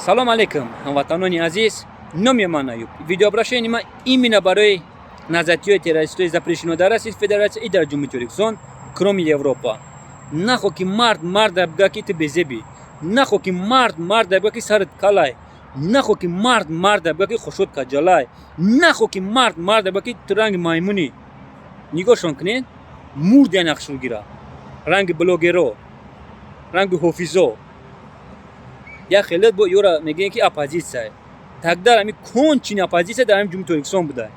Салом алейкум, ҳамватанони азиз. Номи ман Аюб. Видеообращение ман именно барои назатиёи террористои, запрещено дар Российской Федерация и дар Ҷумҳурии Тоҷикистон, кроме Европа. Нахо ки мард марда бига, ки ту безебӣ. Нахо ки мард марда бига, ки сарат калай. Нахо ки мард марда бига, ки хушуд каҷалай. Нахо ки мард марда бига, ки ту ранги маймунӣ. Нигоҳшон кунед, мурд нақшро гира. Ранги блогеро, ранги ҳофизо. Як хеле бо ёра мегӯем, ки оппозитсия. Тогда ҳами конченый оппозитсия дар ҳами Ҷумҳурии Тоҷикистон буда.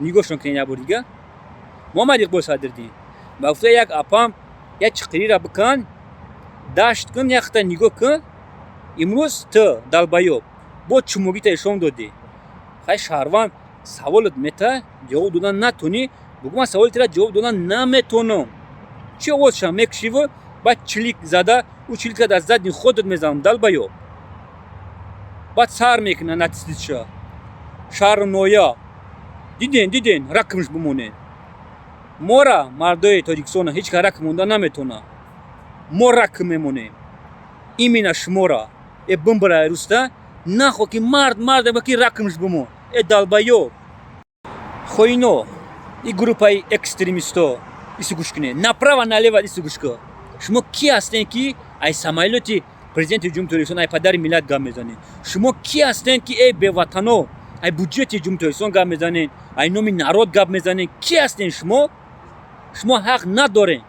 Нигоҳшон кунед як бор дига. Муҳаммад Иқбол Садриддин ба гуфтаи як апам, як чиқирира бикан, дашт кун, як хата нигоҳ кун. Имрӯз ту, долбоёб, бо чумогита ишон додӣ. Хай, шаҳрванд саволат мета, ҷавоб додан натонӣ, бугӯ: «Ман саволи тира ҷавоб додан наметонам». Чӣ овозшам мекушиву баъд чилик зада, ӯ чилика дар задни ходат мезанам, долбоёб. Баъд сар мекуна натистиша шаҳру ноя. Диден, диден, ракмш бимонед. Мора, мардои Тоҷикистона, ҳеҷ кас рак монда наметона. Мо рак мемонем именно шумора. Э, бимбирай руста. Нахо ки мард марда ба ки ракмш бимон. Э, долбоёб, хоино, и группаи экстремисто, ису гӯш кунед. Направо, налево, ису гӯш кун. Шумо ки ҳастем, ки ай самолёти президенти Ҷумҳурии Тоҷикистон, ай падари миллат гап мезанед? Шумо ки ҳастем, ки, эй беватано, ай буҷети Ҷумҳурии Тоҷикистон гап мезанед, ай номи народ гап мезанед? Ки ҳастем шумо? Шумо ҳақ надорем.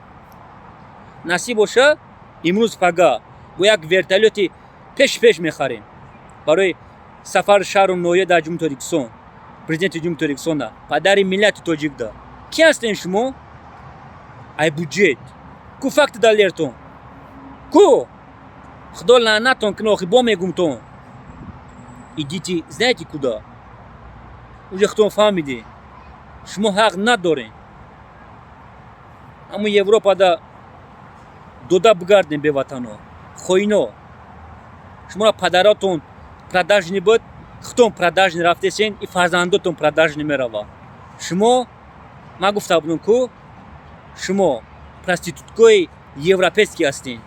Насиб боша, имрӯз пага бо як вертолёти пеш пеш мехарем барои сафари шаҳру ноҳия дар Ҷумҳурии Тоҷикистон, президенти Ҷумҳурии Тоҷикистона, падари миллати тоҷикда. Ки ҳастем шумо? Ай буҷет ку? Факти далертон ку? Худо лаънатон кунад. Охи бо мегумтон: идите знаете куда. Уже худтон фаҳмидед, шумо ҳақ надорем. Ҳамун Европада дода бигардем, беватано, хоино. Шуморо падаратон продажный буд, худтон продажный рафтесен, и фарзандотон продажный мерава. Шумо, ман гуфта будам ку, шумо проституткои европейский ҳастен.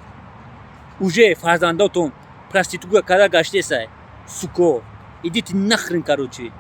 Уже фарзандотон проститутка карда гаштесай. Суко, идите нахрен, короче.